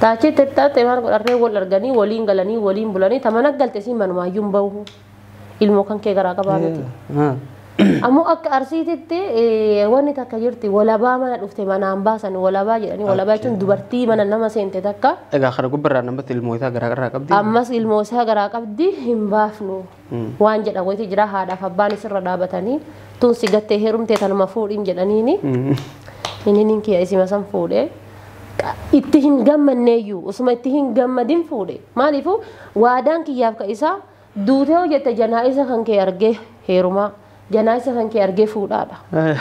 Taachi itti hidhatte maal godharree wal arganii waliin galanii waliin bulanii tamana galte isiin manumaayyuu hin bahu. Ilmoo kan kee garaa qabaa miti. Ammoo akka Arsiititti wanni takka jirti walabaa mana dhufte manaan baasan walabaa jedhanii walabaa jechuun dubartii mana nama seente takka. Egaa kana gubbarraa namatti ilmoo isaa garaa qabdi. Ammas ilmoo isaa garaa qabdi hin baafnu waan jedha wayitii jira haadhaaf abbaan isirra dhaabatanii tun si gattee heerumtee tanuma fuudhin jedhaniini. Inni nin kiyya isima san fuudhee itti hin gammanneeyyuu osuma itti hin gammadin fuudhe maaliifuu waadaan kiyyaaf ka isaa duutee hojjette janaa isa kan kee argee heerumaa. Janaa isa kan kee argee fuudhaadha.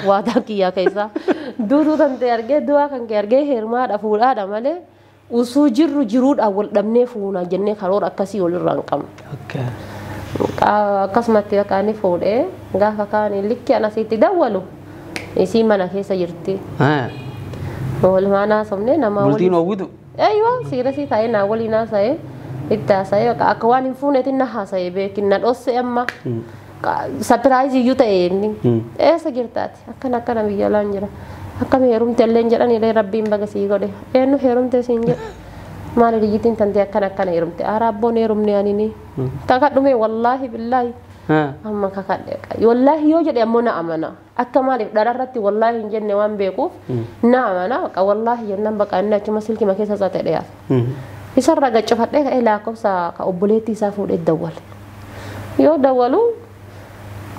Waadaan kiyyaa keessaa duutuu kan ta'e argee du'aa kan kee argee heerumaadha fuudhaadha malee usuu jirru jiruudhaan wal dhabnee fuunaa jennee karoora akkasii walirraa hin qabnu. Akkasumatti akka inni fuudhee gaafa kaan likki ana asitti dawwalu isiin mana keessa jirti. Walumaan haasofne namaa waliin. Bultiin oowwitu? Eeywa siirasii taa'ee naa waliin haasa'ee itti haasa'ee akka waan hin fuuneetiin na haasa'ee beekin na dhosse amma. Sapiraayizii iyyuu ta'e inni. Eessa jirtaati? Akkana akkana biyya alaan jira. Akkam heerumte illee jedhan illee rabbiin baga sii godhe. Eenyu heerumte siin jedha. Maali biyyitiin tantee akkana akkana heerumte. Araabboon heerumne anini. Kakadhume wallaahi billaahi. Amma kakadhe. Wallaahi yoo jedhe ammoo na amana. Akka maaliif dhararratti wallaahi hin jenne waan beekuuf na amana. Wallaahi jennaan baqa inni achuma silkima keessa isaa ta'e dhiyaate. Isarra gaccofadhee ka'ee lakkoofsa ka obboleettii isaa fuudhee dawwale. Yoo dawwalu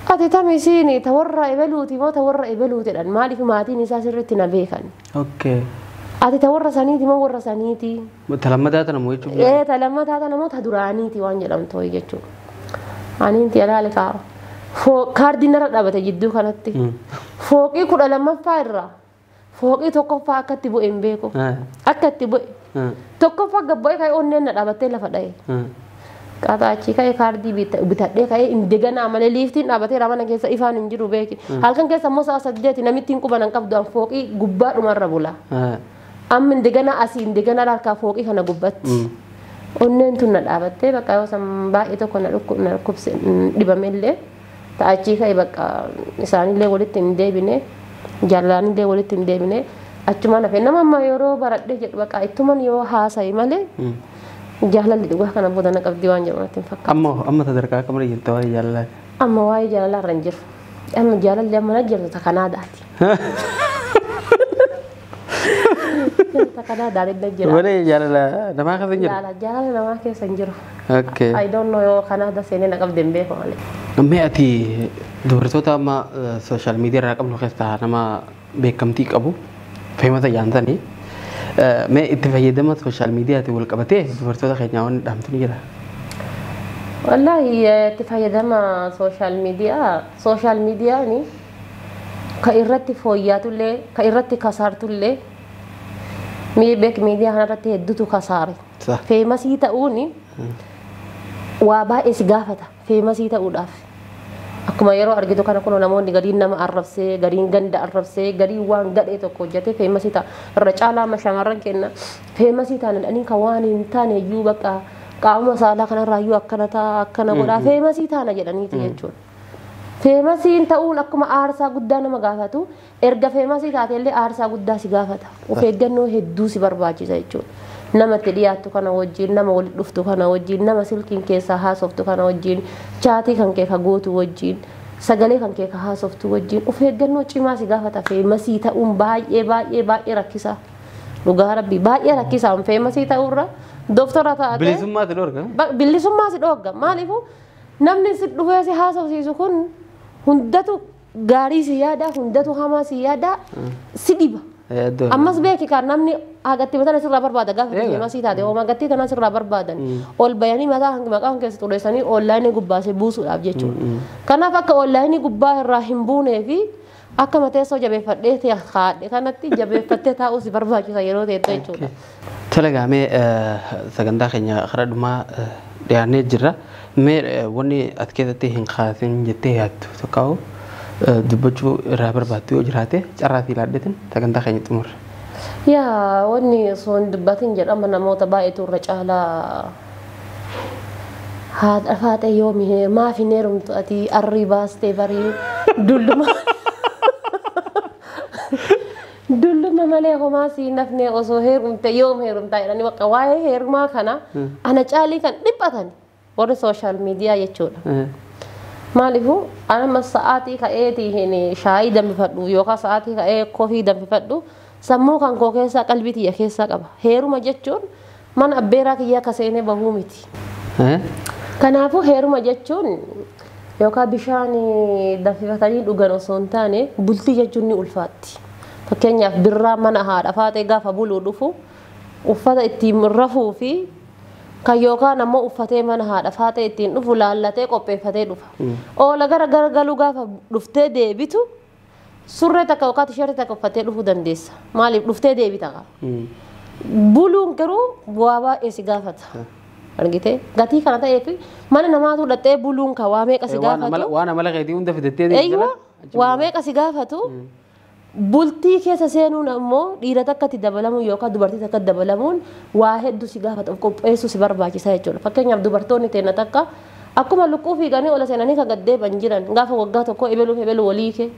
ati tam isiin ta warra ebeluuti moo ta warra ebeluuti jedhan maaliif maatiin isaa sirriitti na beekan. Ati ta warra saniiti moo warra saniiti. Ta lammataa tana moo jechuudha? Ta lammataa tana moo ta duraaniiti waan jedhamtu ho'i jechuudha. Aniin ti alaale kaa kaardiin narra dhaabate jidduu kanatti. Fooqii 12ffaa irraa fooqii 1ffaa akka itti bu'e hin beeku. Akka itti bu'e. 1ffaa gabbu'ee ka'ee onneen na dhaabattee lafa dha'e. Qaaxaa achii ka'ee kaardii bitadhee ka'ee indeganaa malee liiftiin dhaabateera mana keessa ifaan hin jiru beeki. Halkan keessa immoo sa'a 8 namitti hin quban hin qabdu an fooqii gubbaa dhumarra bula. Amma indeganaa asii indeganaa harkaa fooqii kana gubbatti. Onneen tun na dhaabattee bakka yoo san baay'ee tokko na dhukkubse dhibamellee ta'achii ka'ee bakka isaanillee walitti hin deebine jaallanillee walitti hin deebine achumaan hafe nama amma yeroo baradhee jedhu bakka ittuman yoo haasa'e malee jaalalli dhugaa kana booda na qabdi waan jedhu natti hin fakkaatu. Amma amma sadarkaa akkamii jirta waa'ee jaalalaa? Amma waa'ee jaalalaa irra hin jiru. Amma jaalalli amma na jirtu ta Kanaadaati. Ta Kanaadaati na jira. Malee jaalala namaa keessa hin jiru? Jaalala namaa keessa hin jiru. I don't know yoo Kanaada seenee na qabdi hin beeku malee. Mee ati dubartoota amma sooshaal miidiyaa irraa qabnu keessaa nama beekamtii qabu feemata jaansanii mee itti fayyadama sooshaal miidiyaatiin wal qabatee dubartoota keenyaa waan dhaamtu ni jira? Wallaahi itti fayyadama sooshaal miidiyaa, sooshaal miidiyaan ka irratti fooyyaatullee ka irratti kasaartullee beek, miidiyaa kanarratti hedduutu kasaare. Feemasii ta'uun waa baay'ee si gaafata feemasii ta'uudhaaf. Akkuma yeroo argitu kana kun namoonni gariin nama arrabsee, gariin ganda arrabsee, gariin waan gadhee tokko hojjetee feemasii ta'a. Irra caalaa amma shamarran kenna feemasii ta'an jedhanii kan waan hin taane iyyuu bakka qaama saalaa kanarraa iyyuu akkana ta'a, akkana godhaa, feemasii taana jedhaniiti jechuudha. Feemasiin ta'uun akkuma aarsaa guddaa nama gaafatu, erga feemasii taate illee aarsaa guddaa si gaafata. Of eeggannoo hedduu si barbaachisa jechuudha. Nama itti dhiyaattu kana wajjin, nama walitti dhuftu kana wajjin, nama silkiin keessaa haasoftu kana wajjin, chaatii kan kee ka gootu wajjin, sagalee kan kee ka haasoftu wajjin of eeggannoo cimaa si gaafata. Feemasii ta'uun baay'ee baay'ee baay'ee rakkisaa. Dhugaa Rabbii baay'ee rakkisaa. Feemasii ta'uurra doktora taate. Bilisummaa si dhorka? Bilisummaa si dhorka. Maaliifuu namni si dhufee si haasofsiisu kun hundatu gaarii si yaada, hundatu hamaa si yaada, si dhiba. Ammas beeki kan namni hagatti mataa sirraa barbaada gaafa feemasii taate, hooma gattii tanaa sirraa barbaadan ol bayanii mataa maqaa kan keessa xureessanii onlaayinii gubbaasee buusuudhaaf jechuudha. Kanaaf akka onlaayinii gubbaa irraa hin buunee fi akka mateessoo jabeeffadhee kaadhe kanatti jabeeffattee taa'uu si barbaachisa yeroo teettu jechuudha. Tole gaamee sagantaa keenya karaa dhumaa dhiyaannee jirra. Mee wanni as keessatti hin kaasin jettee yaaddu tokko dubbachuu irraa barbaaddu yoo jiraate carraa si ilaadheetin sagantaa keenya xumurra. Yaa, wanni osoo hin dubbatin jedhama namoota baay'eetu irra caalaa haadha Faaxee yoomi maaf hin heerumtu, ati arrii baastee barii dulluma dulluma malee homaa si nafne, osoo heerumte yoom heerumtaa jedhanii bakka waa'ee heerumaa kana ana caalii kan dhiphatan warri sooshaal miidiyaa jechuudha. Maaliifuu anama sa'aatii ka'eetii hin shaayii danfifadhu yookaan sa'aatii ka'ee kofii danfifadhu sammuu kan koo keessaa qalbii tiyya keessaa qaba. Heeruma jechuun mana abbeeraa kiyyaa akka seenee bahuu miti. Kanaafuu heeruma jechuun yookaan bishaan danfifatanii dhugan osoo hin taane bultii jechuun ni ulfaatti. Fakkeenyaaf birraa mana haadha Faaxee gaafa buluu dhufu uffata ittiin rafuu fi kan yookaan ammoo uffatee mana haadha Faaxee ittiin dhufu laallatee qopheeffatee dhufa. Oola gara galuu gaafa dhuftee deebitu surree takka yookaan tisheertii takka uffattee dhufuu dandeessa. Maaliif dhuftee deebita? Buluun garuu bu'aa baay'ee si gaafata. Argitee gatii kana ta'eef mana namaatu dhaqxee buluun kan waa meeqa si gaafatu. Waan amala keetii hunda fidattee Eeywa, waa meeqa si gaafatu. Bultii keessa seenuun ammoo dhiira takkatti dabalamuun yookaan dubartii takkatti dabalamuun waa hedduu si gaafata, of qopheessuu si barbaachisa jechuudha. Fakkeenyaaf dubartoonni teenya takka akkuma lukkuu fiiganii ola seenanii kan gad deeban jiran gaafa waggaa tokko ebeluuf ebelu walii kee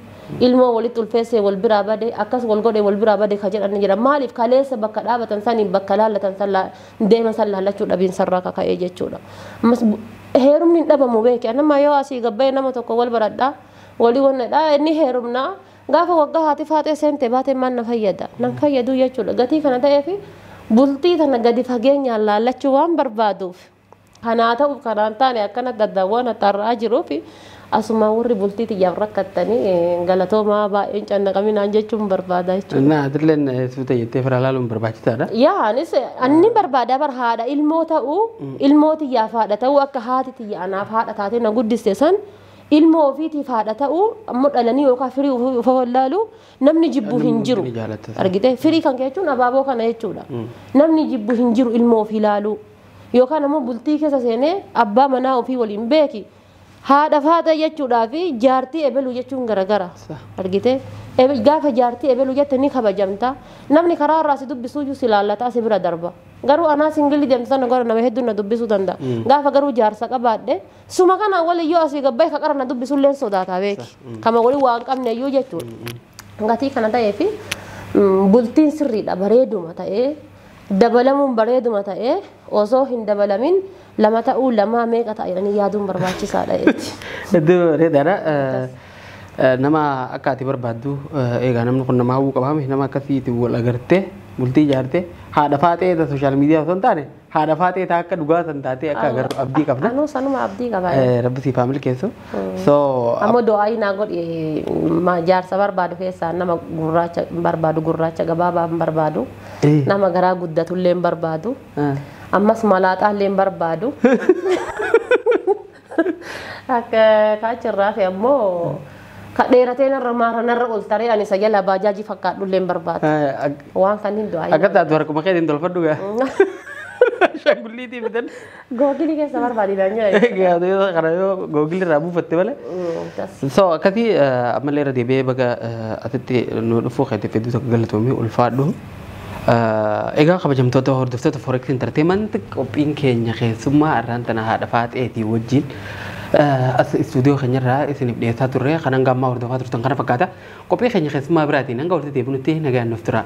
ilmoo walitti ulfeessee wal biraa bade, akkas wal godhe wal biraa bade ka jedhan jira. Maaliif kaleessa bakka dhaabatan saniin bakka laallatan san deeman san laallachuu dhabiin sarraa kaka'ee jechuudha. Ammas heerumni hin dhabamu beeki. Nama yoo asii gabbayee nama tokko wal baradhaa walii wannadhaa inni heerumnaa gaafa waggaa haati Faaxee seente baatee maal na fayyada, nan fayyadu jechuudha. Gatii kana ta'eef bultii tana gadi fageenyaan laallachuu waan barbaaduuf kanaa ta'uuf kanaan taane akkana daddaawwan xarraa jiruuf asuma warri bultii xiyyaaf rakkattanii galatoomaa, baay'een cannaqaminaan jechuun barbaada jechuudha. Innaa atilleen suuta jettee fira laaluun barbaachisaadha. Yaa, anis anni barbaada bar haadha ilmoo ta'uu, ilmoo xiyyaaf haadha ta'uu, akka haati xiyya anaaf haadha taatee na guddiste san ilmoo ofiitiif haadha ta'uu ammoo dhalanii yookaan firii ufa wallaalu namni jibbu hin jiru. Argitee, firii kan jechuun abaaboo kana jechuudha. Namni jibbu hin jiru ilmoo ofii ilaaluu yookaan ammoo bultii keessa seenee abbaa manaa ofii waliin beeki. Haadha Faaxee jechuudhaa fi jaartii ebeluu jechuun garagara. Argitee, gaafa jaartii ebeluu jette ni kabajamta. Namni karaa irraa si dubbisuu iyyuu si laallataa si bira darba. Garuu anaa singilli deemtu sana gara nama hedduu na dubbisuu danda'a. Gaafa garuu jaarsa qabaadhe suma kana wali yoo asii gabbaye ka qara na dubbisuu illee sodaata beeki. Kama wali waan qabne iyyuu jechuudha. Gatii kana ta'ee fi bultiin sirriidha bareeduma ta'ee dabalamuun bareeduma ta'ee osoo hin dabalamin lama ta'uu lamaa meeqa ta'a jedhanii yaaduun barbaachisaadha jechi. Hedduu bareedaadha. Nama akka ati barbaaddu egaa namni kun nama hawwuu qabaame nama akkasiitiin wal agartee Bultii ijaartee haadha faaxee ta social media osoo hin taane haadha faaxee ta akka dhugaa san taatee akka agarru abdii qabna. Anuu sanuma abdii qaba. Rabbi siif haa milkeessu. So Ammoo du'aa naa godhi, jaarsa barbaadu keessaa nama gurraacha hin barbaadu, gurraacha gabaabaa hin barbaadu. Nama garaa guddatullee hin barbaadu. Ammas malaaxaa illee hin barbaadu. Akka kaachirraa fi ammoo ka dheeratee narra maara narra ol taree ani isa jala baajaajii fakkaadhullee hin barbaadu. Waan kan hin du'aa. Akka taatu harkuma keetiin tolfadhu gaa. Shaangulliitii bitan. Googilii keessa barbaadi naan jedhan. Kana yoo googilii irraa buufatte malee. So akkasii ammallee irra deebi'ee baga asitti nu dhufuu keetiif hedduu tokko galatoomii, ulfaadhu. Egaa kabajamtoota hordoftoota Forex Entertainment, qophiin keenya keessummaa irraan tana haadha faaxeetii wajjin as istuudiyoo keenyarraa isiniif dhiyeessaa turre kan hanga ammaa hordofaa turtan kana fakkaata. Qophii keenya keessummaa biraatiin hanga walitti deebinutti nagaan nuuf tura.